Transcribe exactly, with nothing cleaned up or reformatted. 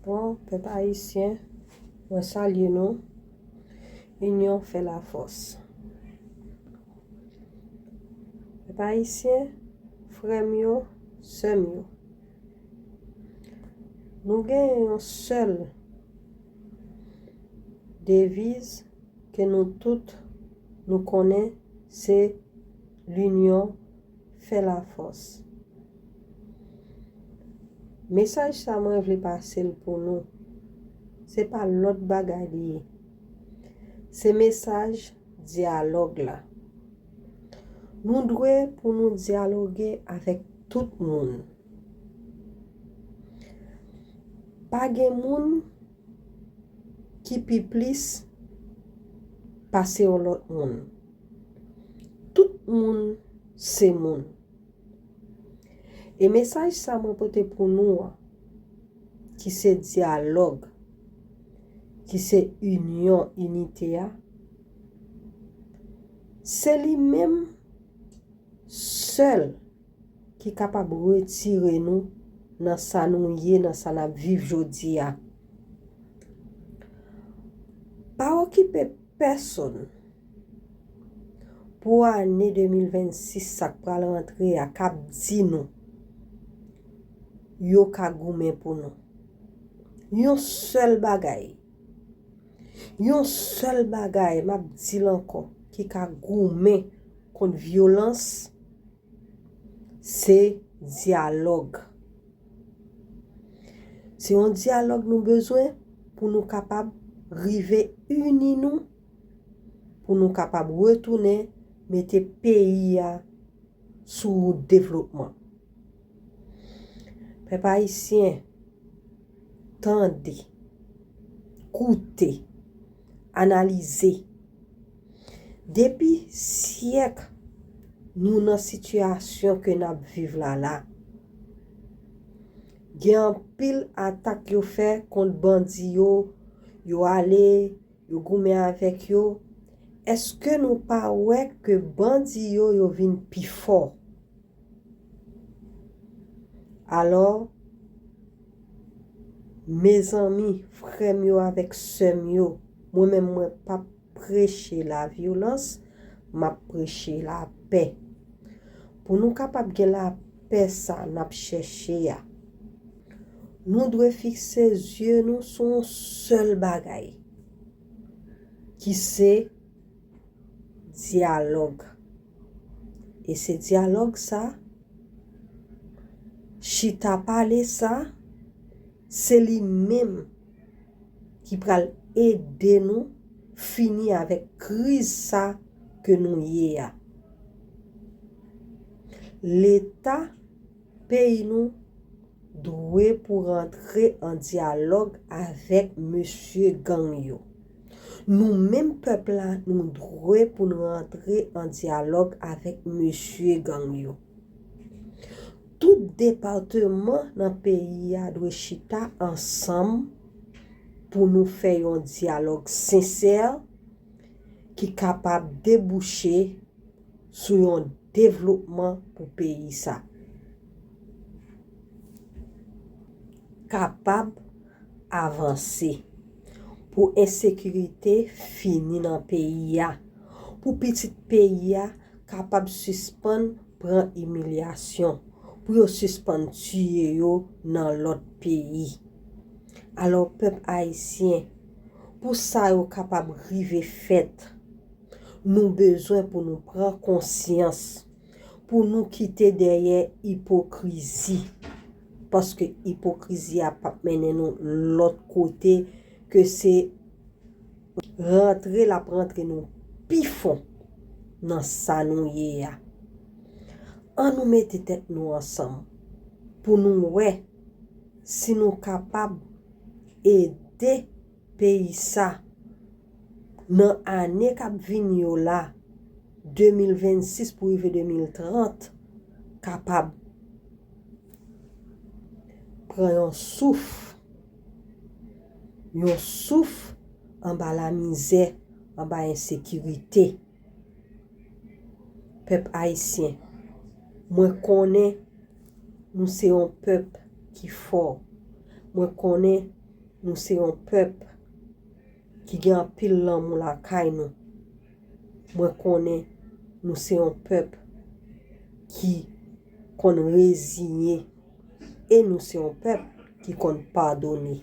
Bon, pèp ayisyen, mwen salye nou. Inyon fè lafòs. Pèp ayisyen, frè m yo, sè m yo, nou gen yon sèl deviz ke nou tout nou konnen, se linyon fè lafòs. Mesaj sa mwen vle pase l pou nou. Se pa lòt bagay li ye. Se mesaj dyalòg la. Nou dwe pou nou dyaloge avèk tout moun. Pa gen moun ki pi plis pase yon lòt moun. Tout moun se moun. E mesaj sa mwen pote pou nou an, ki se dyalòg, ki se inyon, inite a, se li menm sèl ki kapab retire nou nan sa nou ye, nan sa n ap viv jodi a. Pa okipe pèsonn pou ane de mil vennsis sa k pral rantre a k ap di nou yo ka goumen pou nou. Yon sèl bagay, yon sèl bagay, m ap di l ankò, ki ka goumen kont vyolans, se dyalòg. Se yon dyalòg nou bezwen pou nou kapab rive ini nou, pou nou kapab retounen mete peyi a sou wout devlopman. Pèp ayisyen, tande, koute, analize. Depi syèk nou nan sitiyasyon ke n ap viv la la. Gen anpil atak yo fè kont bandi yo, yo ale, yo goumen avèk yo. Èske nou pa wè ke bandi yo, yo vin pi fò? Alò, mezanmi, frè m yo avèk sè m yo, mwen menm mwen p ap preche lavyolans, m ap preche lapè. Pou nou kapab gen lapè sa n ap chèche a, nou dwe fikse zye nou sou yon sèl bagay, ki se dyalòg. E se dyalòg sa, chita pale sa, se li menm ki pral ede nou fini avèk kriz sa ke nou ye a. Leta peyi nou dwe pou rantre an dyalòg avèk mesye gang yo. Nou menm pèp la, nou dwe pou n rantre an dyalòg avèk mesye gang yo. Tout depatman nan peyi a dwe chita ansanm pou nou fè yon dyalòg sensè ki kapab debouche sou yon devlopman pou peyi sa kapab avanse, pou ensekirite fini nan peyi a, pou pitit peyi a kapab sispann pran imilyasyon, pou yo sispann tiye yo nan lòt peyi. Alò, pèp ayisyen, pou sa yo kapab rive fèt, nou bezwen pou nou pran konsyans, pou nou kite dèyè ipokrizi. Paske ipokrizi a p ap mennen nou lòt kote ke se rantre l ap rantre nou pi fon nan sa nou ye a. An nou mete tèt nou ansanm pou nou wè si nou kapab ede peyi sa nan ane k ap vini yo la, de mil vennsis pou rive de mil trant, kapab pran yon souf, yon souf anba lamizè, anba ensekirite. Pèp ayisyen, mwen konnen nou se yon pèp ki fò. Mwen konnen Nou se yon pèp ki gen anpil lanmou lakay nou. Mwen konnen nou se yon pèp ki konn reziye e nou se yon pèp ki konn padone.